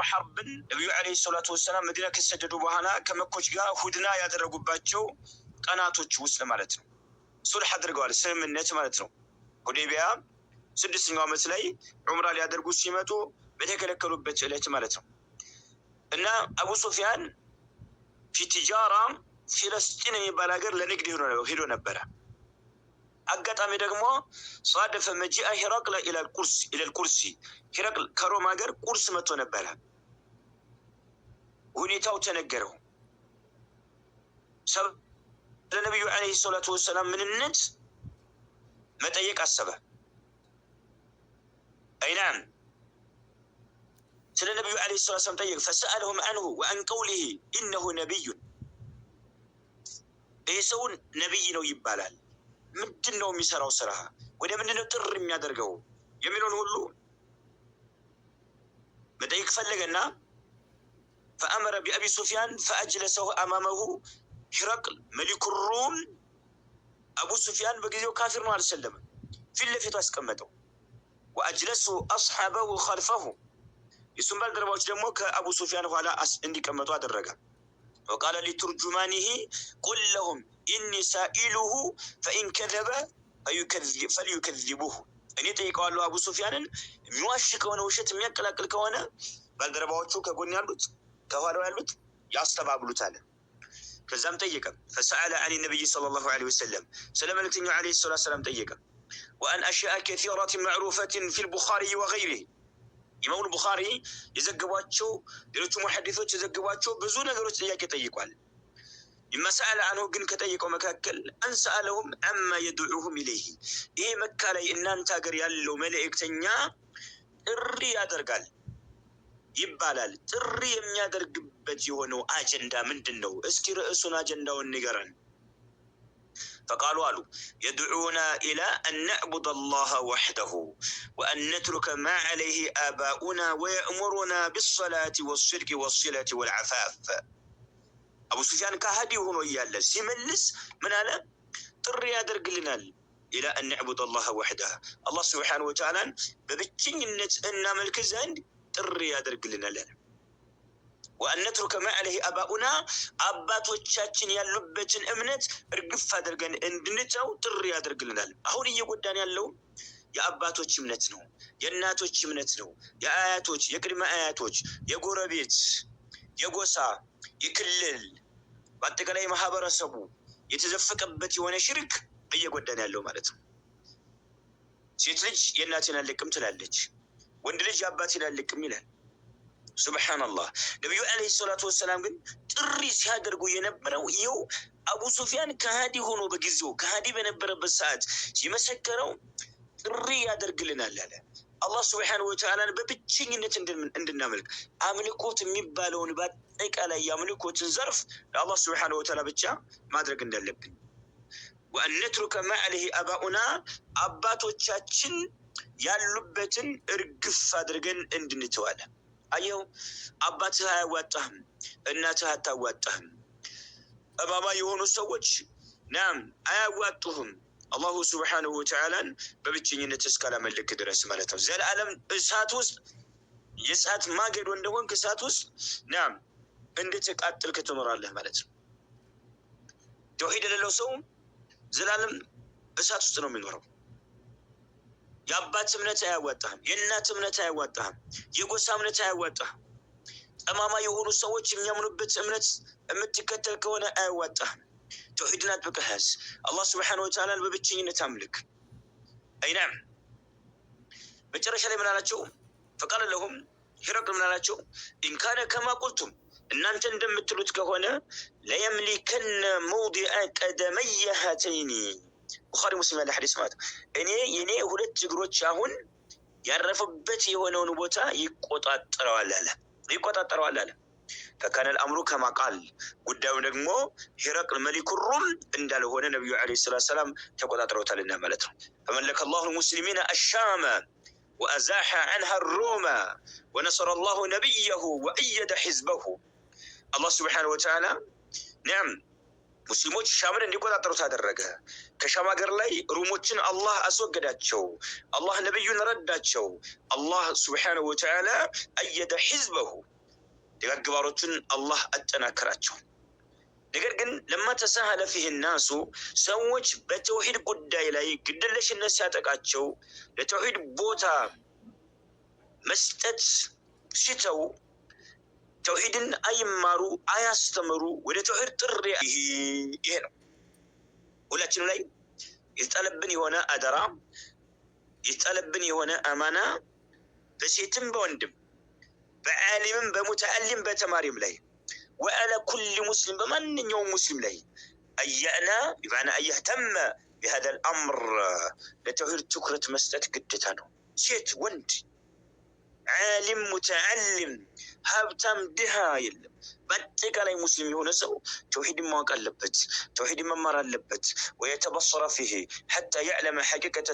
ሐርብን ነቢዩ ዓለይሂ ሰላቱ ወሰላም መዲና ከተሰደዱ በኋላ ከመኮች ጋር ሁድና ያደረጉባቸው ቀናቶች ውስጥ ማለት ነው። ሱልሕ አድርገዋል፣ ስምምነት ማለት ነው። ሁዴቢያ 6ኛው ዓመት ላይ ዑምራ ሊያደርጉ ሲመጡ በተከለከሉበት ዕለት ማለት ነው። እና አቡ ሱፊያን في تجارة ፊለስጢን የሚባል ሀገር ለንግድ ሄዶ ነበረ። አጋጣሚ ደግሞ صادف مجيء هرقل إلى القرص፣ ሂረቅል ከሮም ሀገር ቁርስ መጥቶ ነበረ። ሁኔታው ተነገረው። ለነቢዩ ዓለይሂ ሰላቱ ወሰላም ምንነት መጠየቅ አሰበ። أي نعم፣ ስለ ነቢዩ ዓለይሂ ሰላቱ ወሰላም ጠየቅ። فسألهم عنه وعن قوله إنه نبي፣ ይህ ሰውን ነቢይ ነው ይባላል። ምንድን ነው የሚሰራው ስራ? ወደ ምንድን ነው ጥሪ የሚያደርገው የሚለውን ሁሉ መጠየቅ ፈለገና فأمر بأبي سفيان فأجلسه أمامه هرقل ملك الروم። አቡ ሱፊያን በጊዜው ካፊር ነው፣ አልሰለምም። ፊት ለፊቱ አስቀመጠው። وأجلس أصحابه خلفه፣ የሱን ባልደረባዎች ደግሞ ከአቡ ሱፊያን ኋላ እንዲቀመጡ አደረገ። وقال لترجمانه قل لهم إني سائله فإن كذب فليكذبوه። እኔ ጠይቀዋለሁ አቡ ሱፊያንን፣ የሚዋሽ ከሆነ፣ ውሸት የሚያቀላቅል ከሆነ ባልደረባዎቹ ከጎን ያሉት ከኋላው ያሉት ያስተባብሉታል። ከዛም ጠየቀ። فسأل عن النبي صلى الله عليه وسلم፣ ስለ መልእክተኛው ዓለይሂ ሰላቱ ወሰላም ጠየቀ። وعن أشياء كثيرة معروفة في البخاري وغيره፣ ኢማሙል ቡኻሪ የዘገቧቸው፣ ሌሎቹ ሙሐዲሶች የዘገቧቸው ብዙ ነገሮች ጥያቄ ጠይቋል። مما سأل عنه ግን ከጠየቀው መካከል أن سألهم عما يدعوهم إليه፣ ይሄ መካ ላይ እናንተ ሀገር ያለው መልእክተኛ ጥሪ ያደርጋል ይባላል። ጥሪ የሚያደርግበት የሆነው አጀንዳ ምንድን ነው? እስኪ ርዕሱን አጀንዳውን ንገረን። فقالوا አሉ፣ يدعونا إلى أن نعبد الله وحده وأن نترك ما عليه آباؤنا ويأمرنا بالصلاة والصدق والصلة والعفاف። አቡ ሱፊያን ከሃዲ ሆኖ እያለ ሲመልስ ምን አለ? ጥሪ ያደርግልናል إلى أن نعبد الله وحده፣ አላህ ስብሓነሁ ወተዓላን በብቸኝነት እናመልክ ዘንድ ጥሪ ያደርግልናል አለ። وأن نترك ما عليه آباؤنا፣ አባቶቻችን ያሉበትን እምነት እርግፍ አድርገን እንድንተው ጥሪ ያደርግልናል። አሁን እየጎዳን ያለው የአባቶች እምነት ነው፣ የእናቶች እምነት ነው፣ የአያቶች፣ የቅድመ አያቶች፣ የጎረቤት፣ የጎሳ፣ የክልል፣ በአጠቃላይ ማህበረሰቡ የተዘፈቀበት የሆነ ሽርክ እየጎዳን ያለው ማለት ነው። ሴት ልጅ የእናቴን አልለቅም ትላለች፣ ወንድ ልጅ የአባቴን አልለቅም ይላል። ሱብሓነላህ። ነቢዩ ዓለይሂ ሰላቱ ወሰላም ግን ጥሪ ሲያደርጉ የነበረው ይኸው አቡ ሱፊያን ከሃዲ ሆኖ በጊዜው ከሃዲ በነበረበት ሰዓት የመሰከረው ጥሪ ያደርግልናል አለ። አላህ ስብሓነሁ ወተዓላን በብቸኝነት እንድናመልክ፣ አምልኮት የሚባለውን በአጠቃላይ የአምልኮትን ዘርፍ ለአላህ ስብሓነሁ ወተዓላ ብቻ ማድረግ እንዳለብን፣ وأن نترك ما عليه آباؤنا፣ አባቶቻችን ያሉበትን እርግፍ አድርገን እንድንተዋለን። አየው፣ አባትህ አያዋጣህም፣ እናትህ አታዋጣህም። እባባ የሆኑ ሰዎች نعم አያዋጡህም። አላሁ ስብሓነሁ ወተዓላን በብቸኝነት እስካላመለክ ድረስ ማለት ነው። ዘለዓለም እሳት ውስጥ የእሳት ማገዶ እንደሆንክ እሳት ውስጥ نعم እንደተቃጠልክ ትኖራለህ ማለት ነው። ተውሂድ የሌለው ሰው ዘላለም እሳት ውስጥ ነው የሚኖረው። የአባት እምነት አያዋጣህም። የእናት እምነት አያዋጣህም። የጎሳ እምነት አያዋጣህም። ጠማማ የሆኑ ሰዎች የሚያምኑበት እምነት የምትከተል ከሆነ አያዋጣህም። ተውሂድን አጥብቀህ ያዝ። አላህ ስብሓነሁ ወተዓላን በብቸኝነት አምልክ። أي نعم፣ መጨረሻ ላይ ምን አላቸው? فقال لهم ሂረቅል ምን አላቸው? إن كان كما قلتم፣ እናንተ እንደምትሉት ከሆነ ليملكن موضع قدمي هاتين፣ ቡኻሪ ሙስሊም ያለ ሐዲስ ማለት ነው። እኔ የኔ ሁለት እግሮች አሁን ያረፉበት የሆነውን ቦታ ይቆጣጠረዋል አለ፣ ይቆጣጠረዋል አለ። فكان الأمر كما قال፣ ጉዳዩ ደግሞ ሂረቅል ملك الروم እንዳልሆነ ነቢዩ ዓለይሂ ሰላቱ ሰላም ተቆጣጥረውታልና ማለት ነው። فملك الله المسلمين الشام وأزاح عنها الروم ونصر الله نبيه وأيد حزبه። አላህ ስብሓነሁ ወተዓላ نعم ሙስሊሞች ሻምን እንዲቆጣጠሩት አደረገ። ከሻም ሀገር ላይ ሩሞችን አላህ አስወገዳቸው። አላህ ነቢዩን ረዳቸው። አላህ سبحانه وتعالى أيد حزبه፣ ደጋግ ባሮቹን አላህ አጠናከራቸው። ነገር ግን لما تساهل فيه الناس፣ ሰዎች በተውሂድ ጉዳይ ላይ ግድለሽነት ሲያጠቃቸው፣ ለተውሂድ ቦታ መስጠት ሲተው፣ ተውሂድን አይማሩ፣ አያስተምሩ፣ ወደ ተውሂድ ጥሪ ይሄ ነው ሁላችንም ላይ የተጣለብን የሆነ አደራ፣ የተጣለብን የሆነ አማና፣ በሴትም በወንድም፣ በዓሊምም በሙተዓሊም በተማሪም ላይ፣ وعلى كل مسلم፣ በማንኛውም ሙስሊም ላይ أن يعنى بمعنى أن يهتم بهذا الأمر፣ ለተውሂድ ትኩረት መስጠት ግዴታ ነው። ሴት ወንድ፣ ዓሊም ሙተዓሊም፣ ሀብታም ድሃ የለም። በአጠቃላይ ሙስሊም የሆነ ሰው ተውሂድን ማወቅ አለበት። ተውሂድን መማር አለበት። ويتبصر فيه حتى يعلم حقيقة